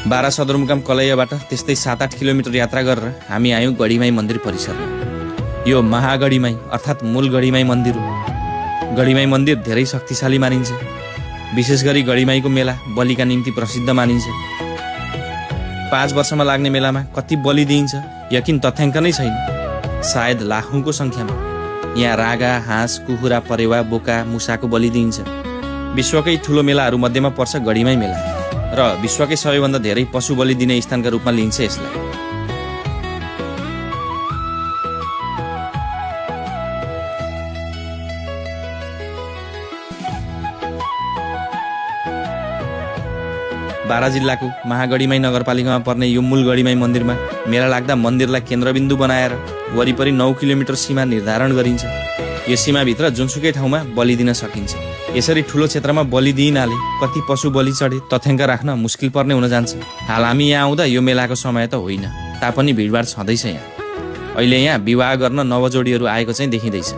बारा सदरमुकाम कलैयाबाट त्यस्तै 7-8 किलोमिटर यात्रा गरेर हामी आयौँ गढीमाई मन्दिर परिसरमा। यो महागढीमाई अर्थात् मूल गढीमाई मन्दिर हो। गढीमाई मन्दिर धेरै शक्तिशाली मानिन्छ। विशेष गरी गढीमाईको मेला बलिका निम्ति प्रसिद्ध मानिन्छ। 5 वर्षमा लाग्ने मेलामा कति बलि दिइन्छ यकिन तथ्याङ्क नै छैन, सायद लाखौँको सङ्ख्यामा। यहाँ रागा, हाँस, कुखुरा, परेवा, बोका, मुसाको बलि दिइन्छ। विश्वकै ठुलो मेलाहरू मध्येमा पर्छ गढीमाई मेला र विश्वकै सबैभन्दा धेरै पशु बलि दिने स्थानका रूपमा लिइन्छ यसलाई। बारा जिल्लाको महागढीमाई नगरपालिकामा पर्ने यो मूल गढीमाई मन्दिरमा मेला लाग्दा मन्दिरलाई केन्द्रबिन्दु बनाएर वरिपरि 9 किलोमिटर सीमा निर्धारण गरिन्छ। यो सीमाभित्र जुनसुकै ठाउँमा बलि दिन सकिन्छ। यसरी ठुलो क्षेत्रमा बलि दिइनाले कति पशु बलि चढे तथ्याङ्क राख्न मुस्किल पर्ने हुन जान्छ। हाल हामी यहाँ आउँदा यो मेलाको समय त होइन, तापनि भिडभाड छँदैछ यहाँ। अहिले यहाँ विवाह गर्न नवजोडीहरू आएको चाहिँ देखिँदैछ।